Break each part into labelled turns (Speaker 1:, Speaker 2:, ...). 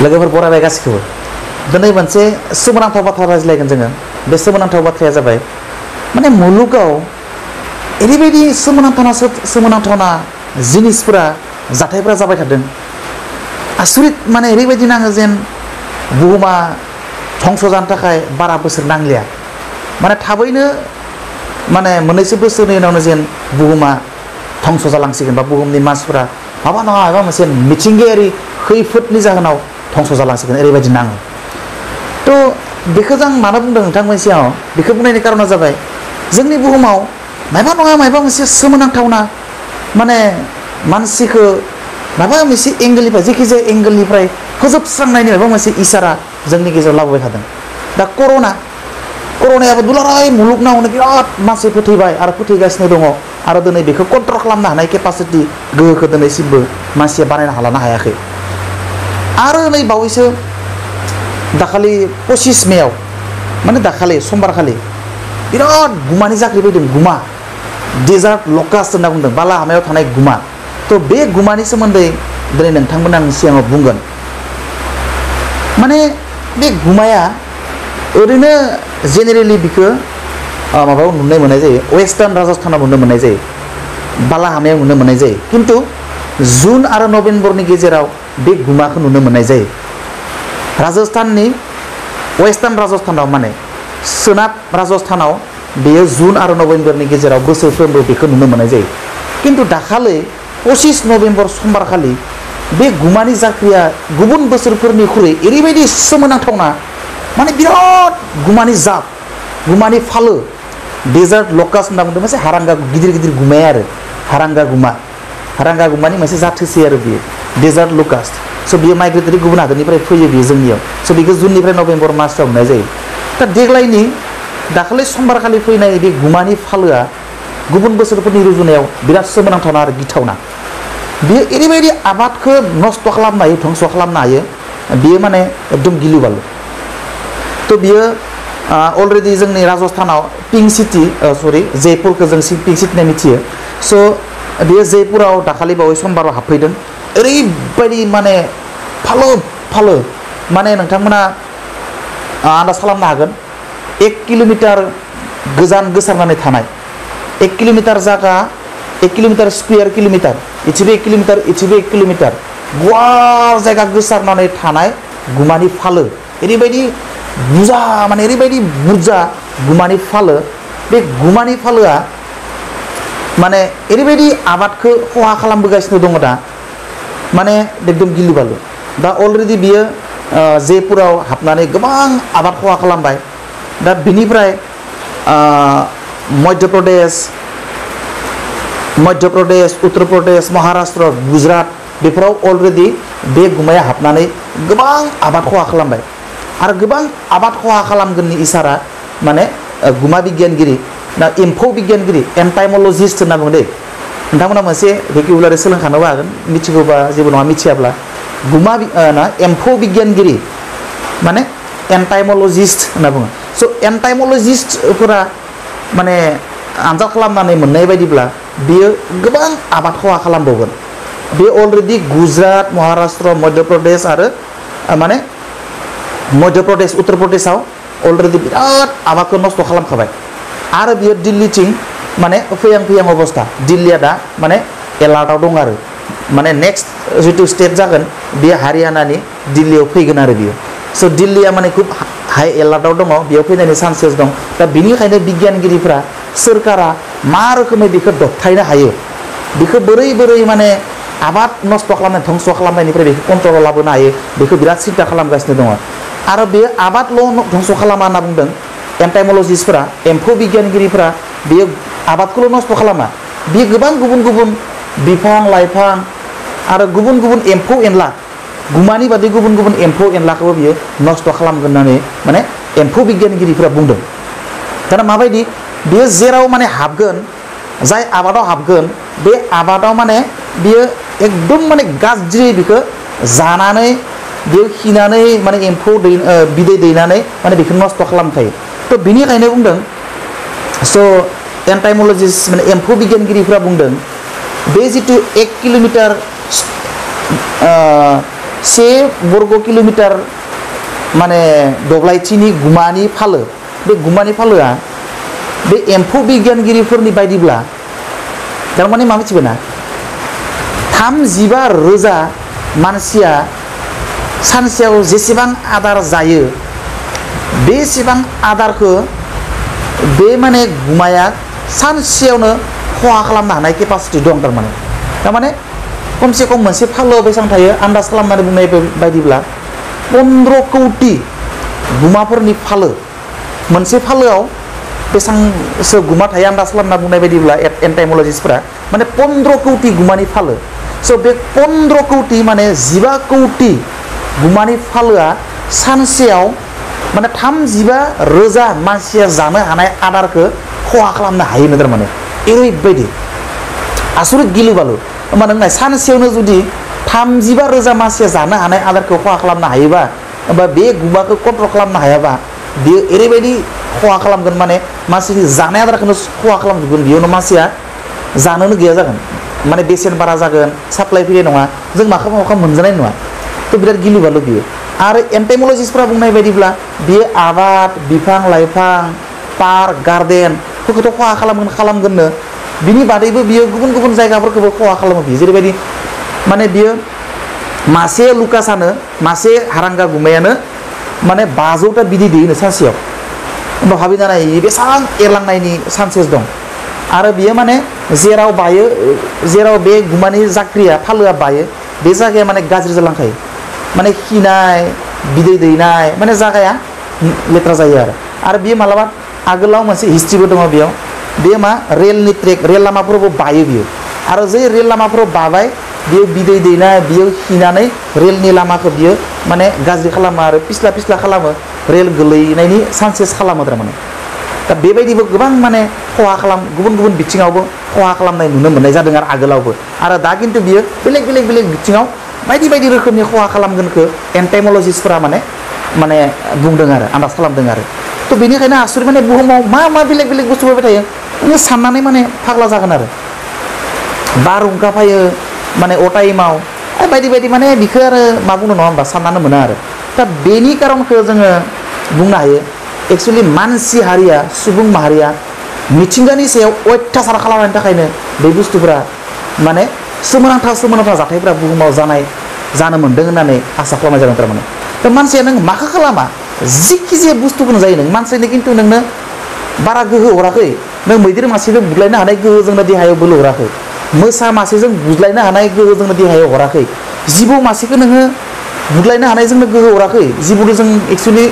Speaker 1: लोगोफोर बरायबाय गासिखौबो दिनै मोनसे सोमोनांथाव बाथ्रा रायज्लायगोन जोङो बे सोमोनांथाव बाथ्राया जाबाय माने मुलुगाव ओरैबायदि सोमोनांथावना जिनिसफोरा जाथायफोरा जाबाय थादों आसरित माने ओरैबायदि नाङो जेन बुहुमा धंस जानो थाखाय बारा बोसोर नांलिया माने थाबैनो माने मोननैसो बोसोरनि उनावनो जेन बुहुमा धंस जालांसिगोन बा बुहुमनि मानसिफोरा माबा नङा माबा मोनसे मिथिंगायारि खैफोदनि जाहोनाव धंस जालांसिगोन ओरैबायदि नाङो थ' बेखौ जों मानो बुंदों नोंथांमोननि सिगाङाव बेखौ बुंनायनि कारना जाबाय जोंनि बुहुमाव माबा नङा माबा मोनसे सोमोनांथावना माने मानसिखौ माबा मोनसे एंगेलनिफ्राय जेखिजाया एंगेलनिफ्राय फोजोबस्रांनायनि माबा मोनसे इसारा जोंनि गेजेराव लाबोबाय थादों दा कर'नायाबो दुलाराय मुलुगनावनो बिराद मानसि फोथैबाय आरो फोथैगासिनो दङ आरो दिनै बेखौ कन्ट्रल खालामनो हानाय केपासिटि गोहोखौ दिनैसिमबो मानसिया बानायनो लानो हायाखै आरो नै बावैसो दाखालि 25 मेयाव माने दाखालि समबारखालि बिराद गुमानि जाख्रि फैदों गुमा डेजार्ट लकास्ट होनना बुंदों बालाहामायाव थानाय गुमा थ' बे गुमानि सोमोन्दै दिनै नोंथांमोन आं सिगाङाव बुंगोन माने बे गुमाया ओरैनो जेनेरेलि बिखौ माबायाव नुनो मोननाय जायो वेस्टार्न राजस्थानाव नुनो मोननाय जायो बालाहामायाव नुनो मोननाय जायो खिन्थु जुन आरो नभेम्बरनि गेजेराव बे गुमाखौ नुनो मोननाय जायो राजस्थाननि वेस्टार्न राजस्थानाव माने सोनाब राजस्थानाव बेयो जुन आरो नभेम्बरनि गेजेराव बोसोरफ्रोमबो बेखौ नुनो मोननाय जायो खिन्थु दाखालि 25 नभेम्बर समबारखालि बे गुमानि जाख्रिया गुबुन बोसोरफोरनिख्रुइ ओरैबायदि सोमोनांथावना माने बिराद गुमानि जात गुमानि फालो डेजार्ट लकास्ट होनना बुंदों मोनसे हारांगा गिदिर गिदिर गुमाया आरो हारांगा गुमानि मोनसे जाथोसै आरो बियो डेजार्ट लकास्ट स' बियो माइग्रेटरि गुबुन हादरनिफ्राय फैयो बियो जोंनियाव स' बेखौ जुननिफ्राय नभेम्बर मासाव मोननाय जायो दा देग्लायनि दाखालि समबारखालि फैनाय बे गुमानि फालोआ गुबुन बोसोरफोरनि रुजुनायाव बिराद सोमोनांथावना आरो गिथावना बियो ओरैबायदि आबादखौ नस्थ' खालामनो हायो धंस खालामनो हायो बियो माने एकदम गिलु बालु थ' बियो अलरेडि जोंनि राजस्थानाव पिंक सिटि जयपुरखौ जों पिंक सिटि होनना मिथियो स' बेयो जयपुराव दाखालि बावै समबाराव हाबफैदों ओरैबायदि माने फालो माने नोंथांमोना आन्दाज खालामनो हागोन 1 किल'मिटार गोजान गोसारनानै थानाय 1 किल'मिटार जागा 1 किल'मिटार स्कुवेर किल'मिटार इथिबो 1 किल'मिटार इथिबो 1 किल'मिटार गुवार जायगा गोसारनानै थानाय गुमानि फालो ओरैबायदि बुरजा माने ओरैबायदि बुरजा गुमानि फालो बे गुमानि फालोआ माने ओरैबायदि आबादखौ खहा खालामबोगासिनो दङ दा माने एकदम गिलु बालु दा अलरेडि बियो जयपुराव हाबनानै गोबां आबाद खहा खालामबाय दा बिनिफ्राय मध्य प्रदेश उत्तर प्रदेश महाराष्ट्र गुजरात बेफोराव अलरेडि बे गुमाया हाबनानै गोबां आबाद खहा खालामबाय आरो गोबां आबाद खहा खालामगोननि इसारा माने गुमा बिगियानगिरि ना एम्फौ बिगियानगिरि एन्टाइमलजिस्ट होनना बुङो दै नोंथांमोना मोनसे भेकिबुलारि सोलोंखानोबो हागोन मिथिगौबा जेबो नङा मिथियाब्ला गुमा ना एम्फौ बिगियानगिरि माने एन्टाइमलजिस्ट होनना बुङो स' एन्टाइमलजिस्टफोरा माने आनजाद खालामनानै मोननाय बायदिब्ला बियो गोबां आबाद खहा खालामबावगोन बे अलरेडि गुजरात महाराष्ट्र मध्य प्रदेश आरो माने मध्य प्रदेश उत्तर प्रदेशआव अलरेडि बिराद आबादखौ नस्थ' खालामखाबाय आरो बियो दिल्लीथिं माने फैहां अबस्था दिल्लीया दा माने एलार्टआव दं आरो माने नेक्स्ट जितु स्टेट जागोन बेयो हारियानानि दिल्लीयाव फैगोन आरो बियो स' दिल्लीया माने खुब हाई एलार्टआव दङ बेयाव फैनायनि चान्सेस दं दा बिनिखायनो बिगियानगिरिफ्रा सोरखारा मा रोखोमै बेखौ दबथायनो हायो बेखौ बोरै माने आबाद नस्थ' खालामनाय धंस खालामनायनिफ्राय बेखौ कन्ट्रलाव लाबोनो हायो बेखौ बिराद सिन्था खालामगासिनो दङ आरो बे आबादल' धंस खालामा होनना बुंदों एन्टाइमलजिस्टफोरा एम्फौ बिगियानगिरिफ्रा बेयो आबादखौल' नस्थ' खालामा बेयो गोबां गुबुन बिफां लाइफां आरो गुबुन एम्फौ एनला गुमानि बादै गुबुन एम्फौ एनलाखौबो बियो नस्थ' खालामगोन होननानै माने एम्फौ बिगियानगिरिफ्रा बुंदों दाना माबायदि बेयो जेराव माने हाबगोन जाय आबादाव हाबगोन बे आबादाव माने बियो एकदम माने गाज्रि बेखौ जानानै बेयाव खिनानै माने एम्फौ बिदै दैनानै माने बेखौ नस्थ' खालामखायो थ' बिनिखायनो बुंदों स' एन्टाइमलजिस्ट माने एम्फौ बिगियानगिरिफ्रा बुंदों बे जितु 1 किल'मिटार से वर्ग किलोमीटर माने दब्लायथिनि गुमानि फालो बे गुमानि फालोआ बे एम्फौ बिगियानगिरिफोरनि बायदिब्ला थारमाने मा मिथिबाय ना 35,000 मानसिया सानसेयाव जेसेबां आदार जायो बेसेबां आदारखौ बे माने गुमाया सानसेयावनो खहा खालामनो हानाय केपासिटि दं थारमाने खमसे खम मोनसे फालोआव बेसेबां थायो आन्दाज खालामनानै बुंनाय बायदिब्ला 15 कौटि गुमाफोरनि फालो मोनसे फालोआव बेसेबांसो गुमा थायो आन्दाज खालामना बुंनाय बायदिब्ला एन्टाइमोलजिस्टफोरा माने 15 कौटि गुमानि फालो स' बे 15 कौटि माने 15 कौटि गुमानि फालोआ सानसेयाव माने 35,000 मानसिया जानो हानाय आदारखौ खहा खालामनो हायोनो थारमाने ओरैबायदि आसरित गिलु बालु होमबा नों नाय सानसेयावनो जुदि 35,000 मानसिया जानो हानाय आदारखौ खहा खालामनो हायोबा होमबा बे गुमाखौ कन्ट्रल खालामनो हायाबा बेयो ओरैबायदि खहा खालामगोन माने मानसिनि जानाय आदारखौनो खहा खालामजोबगोन बेयावनो मानसिया जानोनो गैया जागोन माने बेसेन बारा जागोन साप्लाइ फैनाय नङा जों माखा मोनजानाय नङा थ' बिराद गिलु बालु बियो आरो एन्टाइमोलजिस्टफोरा बुंनाय बायदिब्ला बियो आबाद बिफां लाइफां पार्क गार्डेनफोरखौथ' खहा खालामगोननो बिनि बादैबो बियो गुबुन गुबुन जायगाफोरखौबो खहा खालामो बियो जेरैबायदि माने बियो मासे लुकासानो मासे हारांगा गुमायानो माने 500टा बिदै दैयोनो सानसेयाव उनाव हाबि जानाय बेसेबां एरलांनायनि चान्सेस दं आरो बियो माने जेराव बायो जेराव बे गुमानि जाख्रिया फालोआ बायो बे जायगाया माने गाज्रि जालांखायो माने खिनाय बिदै दैनाय माने जायगाया लेथ्रा जायो आरो बियो मालाबा आगोलाव मोनसे हिस्ट्रिबो दङ बेयाव बेयो मा रेलनि ट्रेक रेल लामाफोरावबो बायो बियो आरो जे रेल लामाफोराव बाबाय बियो बिदै दैनाय बियो खिनानै रेलनि लामाखौ बियो माने गाज्रि खालामो आरो फिस्ला खालामो रेल गोलैनायनि चान्सेस खालामो थारमाने दा बेबायदिबो गोबां माने खहा खालाम गुबुन बिथिङावबो खहा खालामनाय नुनो मोननाय जादों आरो आगोलावबो आरो दा खिन्थु बियो बेलेग बिथिङाव बायदि रोखोमनि खहा खालामगोनखौ एन्टाइमोलजिस्टफोरा माने बुंदों आरो आन्दाज खालामदों आरो थ' बेनिखायनो आसुरि माने बुहुमाव मा बेलेग बुस्थु फैबाय थायो नोङो साननानै माने फाग्ला जागोन आरो बारहुंखा फैयो माने अटाइमाव बायदि माने बिखौ आरो मा बुंनो नङा होमबा साननानै मोना आरो दा बेनि कारनखौ जोङो बुंनो हायो एक्सुवेलि मानसि हारिया सुबुं माहारिया मिथिंगानि सायाव अयथासार खालामनायनि थाखायनो बे बुस्थुफोरा माने सोमोनांथाव जाथायफोरा बुहुमाव जानो मोन्दों होननानै आसा खालामनाय जादों थारमाने दा मानसिया नों माखौ खालामा जिखि जाया बुस्थुखौनो जायो नों मानसिनो खिन्थु नोंनो बारा गोहो हराखै नों मैदेर मासेजों बुज्लायनो हानाय गोहो जोंनो देहायाव बोलो हराखै मोसा मासेजों बुज्लायनो हानाय गोहो जोंनो देहायाव हराखै जिबौ मासेखौ नोङो बुज्लायनो हानाय जोंनो गोहो हराखै जिबौजों जों एक्सुवेलि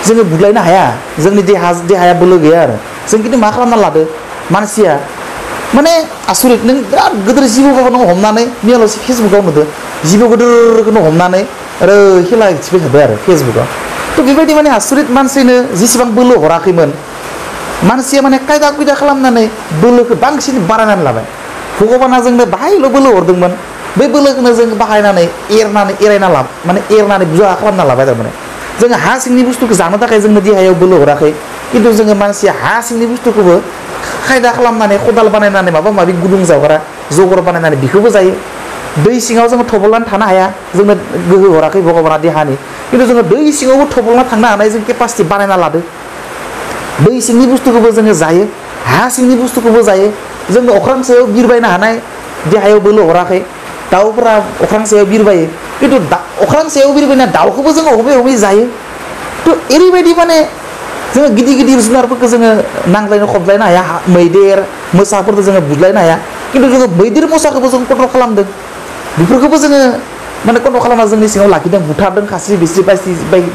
Speaker 1: जोङो बुज्लायनो हाया जोंनि देहाया बोलो गैया आरो जों खिन्थु मा खालामना लादो मानसिया माने आसरित नों बिराद गिदिर जिबौखौ नों हमनानै मैयाल'सो फेसबुकाव नुदो जिबौ गिदिरखौनो हमनानै आरो खेला थिबाय थादो आरो फेसबुकाव थ' बेबायदि माने आसरित मानसिनो जेसेबां बोलो हराखैमोन मानसिया माने खायदा खुयदा खालामनानै बोलोखौ बांसिन बारायनानै लाबाय भगबाना जोंनो बाहायल' बोलो हरदोंमोन बे बोलोखौनो जों बाहायनानै एरनानै बुरजा खालामना लाबाय थारमाने जोङो हा सिंनि बुस्थुखौ जानो थाखाय जोंनो देहायाव बोलो हराखै खिन्थु जोङो मानसिया हा सिंनि बुस्थुखौबो खायदा खालामनानै खदाल बानायनानै माबा माबि गुदुं जावग्रा जगर बानायनानै बेखौबो जायो दै सिङाव जोङो थब्लनानै थानो हाया जोंनो गोहो हराखै भगबाना देहानि खिन्थु जोङो दै सिङावबो थब्लना थांनो हानाय जों केपासिटि बानायना लादो दै सिंनि बुस्थुखौबो जोङो जायो हा सिंनि बुस्थुखौबो जायो जोंनो अख्रां सायाव बिरबायनो हानाय देहायाव बोलो हराखै दाउफोरा अख्रां सायाव बिरबायो खिन्थु अख्रां सायाव बिरबायनाय दाउखौबो जोङो हमै जायो थ' ओरैबायदि माने जोङो गिदिर जुनारफोरखौ जोङो नांज्लायनो खबलायनो हाया मैदेर मोसाफोरखौ जोङो बुज्लायनो हाया खिन्थु जोङो मैदेर मोसाखौबो जों कन्ट्रल खालामदों बेफोरखौबो जोङो माने कन्ट्रल खालामना जोंनि सिङाव लाखिदों बुथारदों खास्रि बिस्रि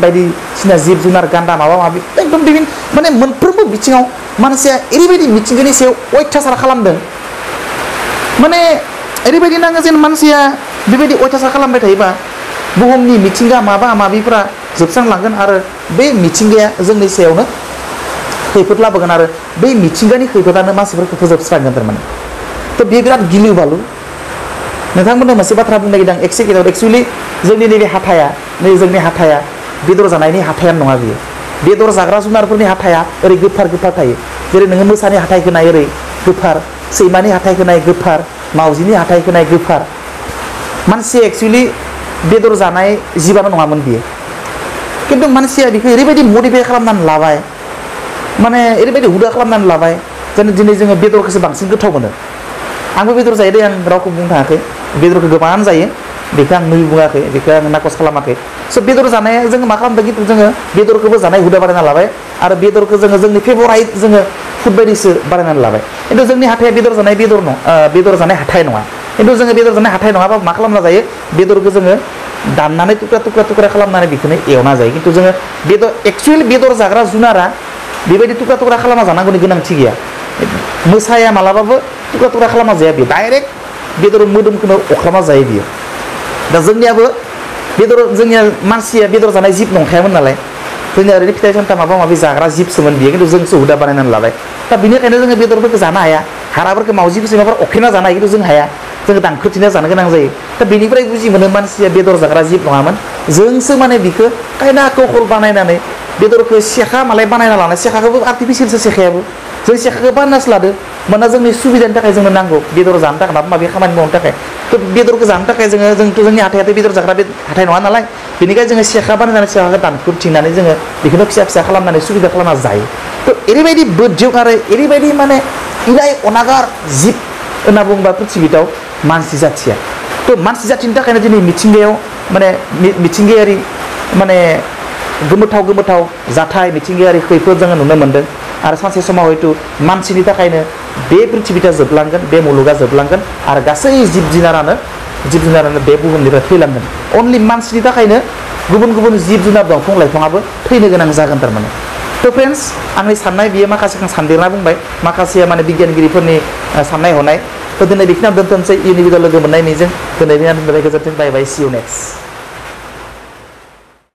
Speaker 1: बायदिसिना जिब जुनार गान्दा माबा माबि एकदम बिभिन्न माने मोनफ्रोमबो बिथिङाव मानसिया ओरैबायदि मिथिंगानि सायाव अयथासार खालामदों माने ओरैबायदि नाङो जेन मानसिया बेबायदि अयथासार खालामबाय थायोबा बुहुमनि मिथिंगा माबा माबिफोरा जोबस्रांलांगोन आरो बे मिथिंगाया जोंनि सायावनो खैफोद लाबोगोन आरो बै मिथिंगानि खैफोदानो मानसिफोरखौ फोजोबस्रांगोन थारमाने थ' बे बिराद गिलु बालु नोंथांमोननो मोनसे बाथ्रा बुंनो नागिरदों एक सेकेन्डआव एक्सुवेलि जोंनि नैबे हाथाया जोंनि हाथाया बेदर जानायनि हाथायानो नङा बियो बेदर जाग्रा जुनारफोरनि हाथाया ओरै गोफार थायो जेरै नोङो मोसानि हाथाइखौ नाय ओरै गोफार सैमानि हाथाइखौ नाय गोफार मावजिनि हाथाइखौ नाय गोफार मानसिया एक्सुवेलि बेदर जानाय जिबानो नङामोन बियो खिन्थु मानसिया बेखौ ओरैबायदि मडिफाइ खालामनानै लाबाय माने ओरैबायदि हुदा खालामनानै लाबाय जेन दिनै जोङो बेदरखौसो बांसिन गोथाव मोनो आंबो बेदर जायो दे आं रावखौ बुंनो थाङाखै बेदरखौ गोबां जायो बेखौ आं नुइ बुङाखै बेखौ आं नाकस खालामाखै स' बेदर जानाया जोङो मा खालामदों खिन्थु जोङो बेदरखौबो जानाय हुदा बानायना लाबाय आरो बेदरखौ जोङो जोंनि फेभराइट जोङो फुड बायदिसो बानायनानै लाबाय खिन्थु जोंनि हाथाया बेदर जानाय बेदर जानाय हाथाय नङा खिन्थु जोङो बेदर जानाय हाथाय नङाबा मा खालामना जायो बेदरखौ जोङो दाननानै थुख्रा खालामनानै बेखौनो एवना जायो खिन्थु जोङो बेदर एक्सुवेलि बेदर जाग्रा जुनारा बेबायदि थुख्रा खालामना जानांगौनि गोनांथि गैया मोसाया मालाबाबो थुख्रा खालामना जाया बियो डाइरेक्ट बेदर मोदोमखौनो अख्लामना जायो बियो दा जोंनिया मानसिया बेदर जानाय जिब नंखायामोन नालाय जोंनिया ओरैनो फिथाइ सामथाइ माबा माबि जाग्रा जिबसोमोन बियो खिन्थु जोंसो हुदा बानायनानै लाबाय दा बेनिखायनो जोङो बेदरफोरखौ जानो हाया हाराफोरखौ मावजि सैमाफोर अख्रेना जानो हायो खिन्थु जों हाया जोङो दानख्रुथिना जानो गोनां जायो दा बेनिफ्राय बुजि मोनो मानसिया बेदर जाग्रा जिब नङामोन जोंसो माने बिखौ खायदा कौशल बानायनानै बेदरखौ सेखा मालाय बानायना लानाय सेखाखौबो आर्टिफिसियेलसो सेखायाबो जों सेखाखौ बानायनासो लादो मानोना जोंनि सुबिदानि थाखाय जोंनो नांगौ बेदर जानो थाखाय माबा माबि खामानि मावनो थाखाय थ' बेदरखौ जानो थाखाय जोंथ' जोंनि हाथायाथ' बेदर जाग्रा हाथाय नङा नालाय बेनिखायनो जोङो सेखा बानायनानै सेखाखौ दानख्रुबथिंनानै जोङो बेखौनो फिसा खालामनानै सुबिदा खालामना जायो थ' ओरैबायदि बोज्जों आरो ओरैबायदि माने इनाय अनागार जिब होनना बुङोबा पृथिबियाव मानसि जाथिया थ' मानसि जाथिनि थाखायनो दिनै मिथिंगायाव माने मिथिंगायारि माने गोमोथाव जाथाय मिथिंगायारि खैफोद जोङो नुनो मोन्दों आरो सानसे समाव हयथ' मानसिनि थाखायनो बे पृथिबिया जोबलांगोन बे मुलुगा जोबलांगोन आरो गासै जिब जुनारानो बे बुहुमनिफ्राय थैलांगोन अनलि मानसिनि थाखायनो गुबुन जिब जुनार दंफां लाइफाङाबो थैनो गोनां जागोन थारमाने थ' फ्रेन्ड्स आंनि साननाय बियो माखासेखौ सानदेरना बुंबाय माखासेया माने बिगियानगिरिफोरनि साननाय हनाय थ' दिनै बेखिनियाव दोनथ'नोसै इयुननि भिडिअ लोगो मोननाय मिजिं दिनै गोजोन्थों बाय बाय सि इउ नेक्स्ट